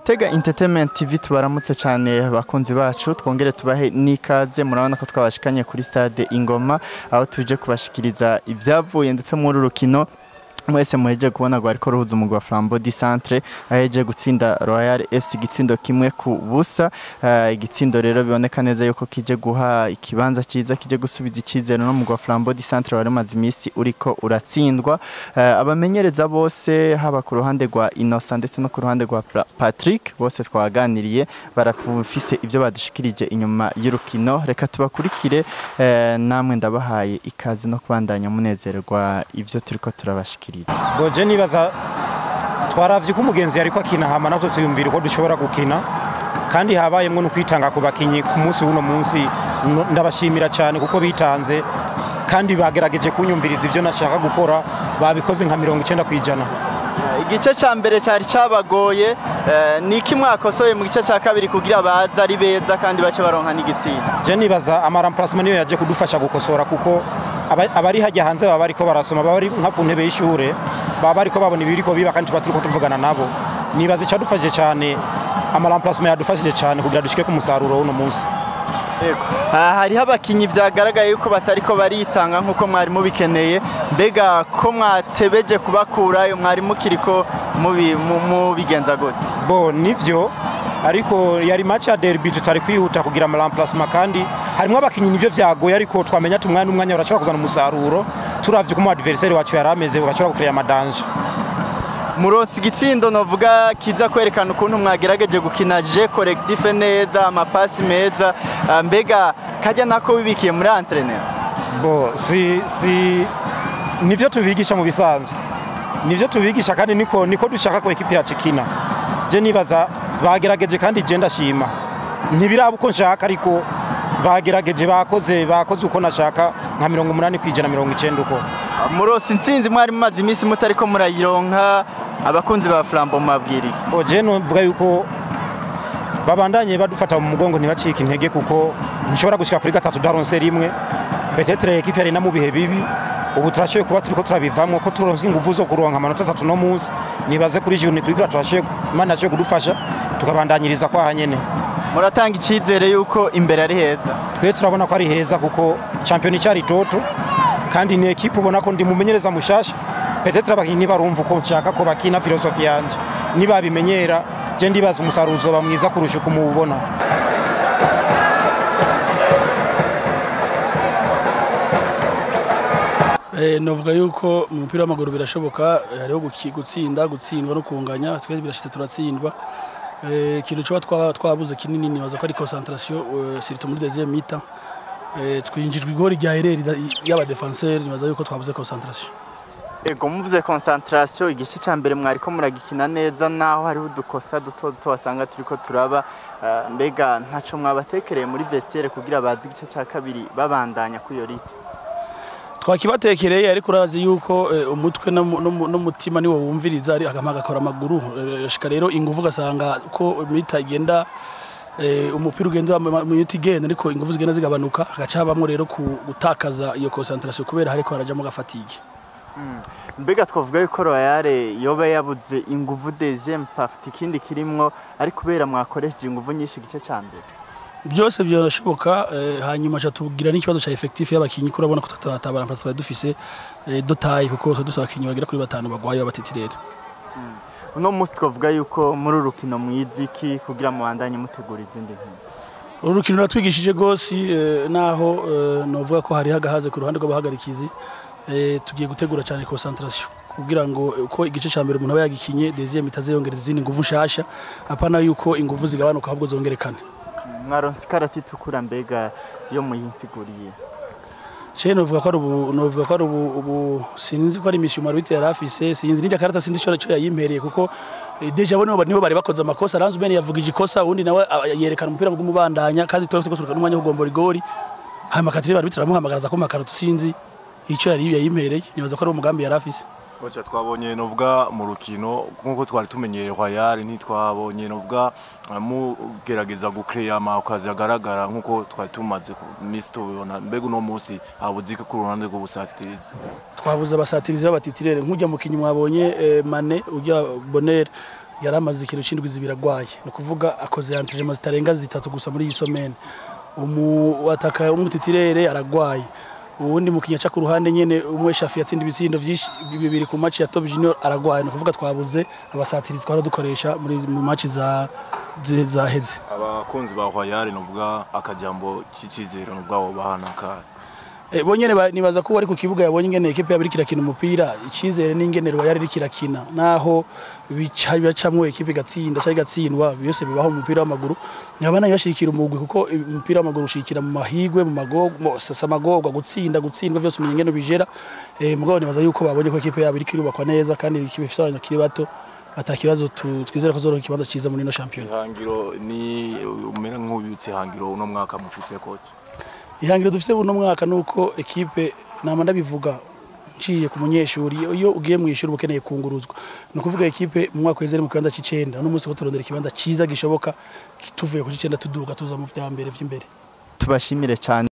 Gitega Entertainment TV, tubaramutse cyane bakunzi bacu, twongere tubahe n'ikaze. Murabona ko twabashikanye kuri stade Ingoma, aho tuje kubashikiriza ibyavuye ndetse muri rukino mwese muheje kubona rwariko ruhuza umugwi wa Flambeau du Centre, aheje gutsinda Royal FC igitsindo 1-0. Igitsindo rero biboneka neza yuko kije guha ikibanza ciza, kije gusubiza icizere no mugwi wa Flambeau du Centre wari umaze imisi uriko uratsindwa. Abamenyereza bose, haba ku ruhande rwa Innocent ndetse no ku ruhande rwa Patrick, bose twaganiriye, barafise ibyo badushikirije inyuma y'urukino. Reka tubakurikire, namwe ndabahaye ikaze no kubandanya munezerwa ibyo turiko turabashikiriza. Boje nibaza twaravye ko umugenzi yariko akina, hama natwe tuyumvira uko dushobora gukina, kandi habayemwo no kwitanga ku bakinyi ku munsi w'uno munsi. Ndabashimira cyane kuko bitanze kandi bagerageje kunyumviriza ivyo nashaka gukora, babikoze nka 90%. Igice ca mbere cyari cabagoye, niki mwakosoye mu gice ca kabiri kugira baza ari beza kandi bace baronka n'igitsinda? Je nibaza ama remplacement niyo yaje kudufasha gukosora, kuko abari hajya hanze baba bariko barasoma, baba bari nka ku ntebe y'ishure, baba bariko babona ibiriko biba, kandi tuba turiko tuvugana nabo. Nibaza icadufashije cyane, ama remplacement yadufashije cyane kugira dushike ku musaruro w'uno munsi. Yego. Hariho abakinyi vyagaragaye yuko batariko baritanga nkuko mwari mubikeneye. Mbega ko mwatebeje kubakurayo, mwari mukiriko mubigenza gute? Bo nivyo, ariko yari match ya derby, tutari kwihuta kugira ama remplacement, kandi harimo abakinyi nivyo vyagoye, ariko twamenya tumwana umwanya urashobora kuzana umusaruro. Turavye ko mu adversaire wacu yarameze, bashobora gucreya ama danger. Muronsi igitsindo novuga kiza kwerekana ukuntu mwagerageje gukina jeu collectif neza, amapasi meza. Mbega kajya nako wibikiye muri entraîneur? Bo si nivyo tubigisha mu bisanzwe, nivyo tubigisha, kandi niko dushaka ko ekipe yacu ikina. Je nibaza bagerageje, kandi je ndashima. Ntibiraba uko nshaka, ariko bagerageje, bakoze uko nashaka nka 80%, 90 uko. Muronsi intsinzi mwari mumaze iminsi mutariko murayironka, abakunzi ba Flambeau mabwiriye? Bo je novuga yuko babandanye badufata mu mugongo, ntibacike intege, kuko nshobora gushika kuri gatatu daronse rimwe. Peut-être équipe yari na mu bihe bibi, ubu turashoboye kuba turiko turabivamwo, ko turonse inguvu zo kuronka amanota 3 no munsi. Nibaze kuri journée kuri turashoboye, Imana yashoboye kudufasha, tukabandanyiriza kwa hanyene. Muratanga icizere yuko imbere ari heza? Twe turabona ko ari heza, kuko champion cyari toto, kandi ni equipe ubona ko ndi mumenyereza mushasha. Peut-être abakinyi barumva uko nshaka ko bakina, philosophie yanje nibabimenyera, je ndibaza umusaruro uzoba mwiza kurusha uko muwubona. Novuga yuko mu mupira w'amaguru birashoboka, hariho gutsinda, gutsindwa no kunganya. Twese birashitse turatsindwa. Ikintu coba twabuze kinini nibaza ko ari concentration, surtout muri deuxième mi-temps. Twinjijwe igori rya erreur y'aba défenseur, nibaza yuko twabuze concentration. Ego, muvuze concentration, igice ca mbere mwariko muragikina neza, naho hariho udukosa duto duto wasanga turiko turaba. Mbega ntaco mwabatekereye muri vestiaire kugira bazi igice ca kabiri babandanya kuri iyo rythme? Twakibatekereye, ariko urazi yuko umutwe n'umutima niwo wumviriza, ari agakora amaguru. Shika rero inguvu ugasanga ko mita igenda, umupira ugenda mu minota igenda, ariko inguvu zigenda zigabanuka, hagaca habamwo rero gutakaza iyo concentration kubera hariko harajamwo gafatigue. Mbega twavuga yuko Royal yoba yabuze inguvu deuxième partie, ikindi kirimwo ari kubera mwakoresheje inguvu nyinshi igice ca mbere? Byose byarashoboka. Hanyuma cha tugira n'ikibazo cha effectif y'abakinyi, ko urabona ko tutatabara mpatse twari dufise dotayi, kuko twari dufise abakinyi bagera kuri 5 bagwaye b'abatitiraire. Uno munsi twavuga yuko muri urukino mwiziki kugira mubandanye mutegura izindi nkino? Uru rukino ruratwigishije gose, naho novuga ko hari hagahaze ku ruhande rw'abahagarikizi. Tugiye gutegura cyane concentration kugira ngo uko igice ca mbere umuntu aba yagikinye, deuxième itazeyongereza izindi nguvu nshasha, apana yuko inguvu zigabanuka ahubwo zongerekane. Mwaronse ikarata itukura, mbega yo muyinsiguriye? Je novuga ko ari ubu, novuga ko ari ubu sinzi ko ari mission arbitre yari afise, sinzi n'irya karata, sinzi ico yayimpereye, kuko déjà bo nibo bari bakoze amakosa. Aranze Ben yavugije ikosa, undi nawe yerekana umupira ngo umubandanya, kandi twari turiko turuka n'umwanya wo kugombora igori, hanyuma katiri arbitre aramuhamagaraza ko makarata, sinzi ico yari yayimpereye, nibaza ko ari umugambi yari afise. Kocha, twabonye novuga mu rukino nkuko twari tumenyereye Royal, ntitwabonye novuga mugerageza gucreya ama occasion agaragara nkuko twari tumaze misi tubibona. Mbega uno munsi habuze iki ku ruhande rw'ubusatirizi? Twabuze abasatirizi b'abatitiraire, nk'ujya mukinyi mwabonye, Mane ujya Bonheur. Yaramaze ikintu c'indwi 2 agwaye, ni ukuvuga akoze entraînement zitarenga 3 gusa muri iyi semaine. Umu ataka umu titulaire aragwaye, uwundi mukinya ca ku ruhande nyene umwe Shafi yatsinda ibitsindo vyinshi 2 ku match ya Top Junior aragwaye. Ni ukuvuga twabuze abasatirizi twara dukoresha muri mu match za zaheze. Abakunzi ba Royal novuga akajambo c'icizero nubwo bahana ka Bonyene nibaza ko bari ku kibuga yabonye ingene equipe yabiri kirakina umupira, icizere n'ingene Royal iri kirakina, naho bicamwo equipe igatsinda cyangwa igatsindwa, byose bibaho mu mupira w'amaguru. Nyabana yashikira umugwi kuko umupira w'amaguru ushikira mu mahigwe, mu magorwa, samagorwa, gutsinda, gutsindwa, byose umenye ingene bijera. Mugabo nibaza yuko babonye ko equipe yabo iri kirubakwa neza kandi equipe ifite abakiri bato, atakibazo twizera ko zoronka ikibanza ciza muri no champion. Ihangiro ni umera nk'ubitse ihangiro uno mwaka mufise coach? Ihangiro dufise uno mwaka nuko equipe nama ndabivuga nciye ku munyeshuri, iyo ugiye mu ishuri ukeneye kunguruzwa, no kuvuga equipe mu mwaka wezere mu kibanza c'9, uno munsi ko turondera ikibanza ciza gishoboka tuvuye ku c'9 tuduga tuza mu vya mbere vy'imbere. Tubashimire cyane.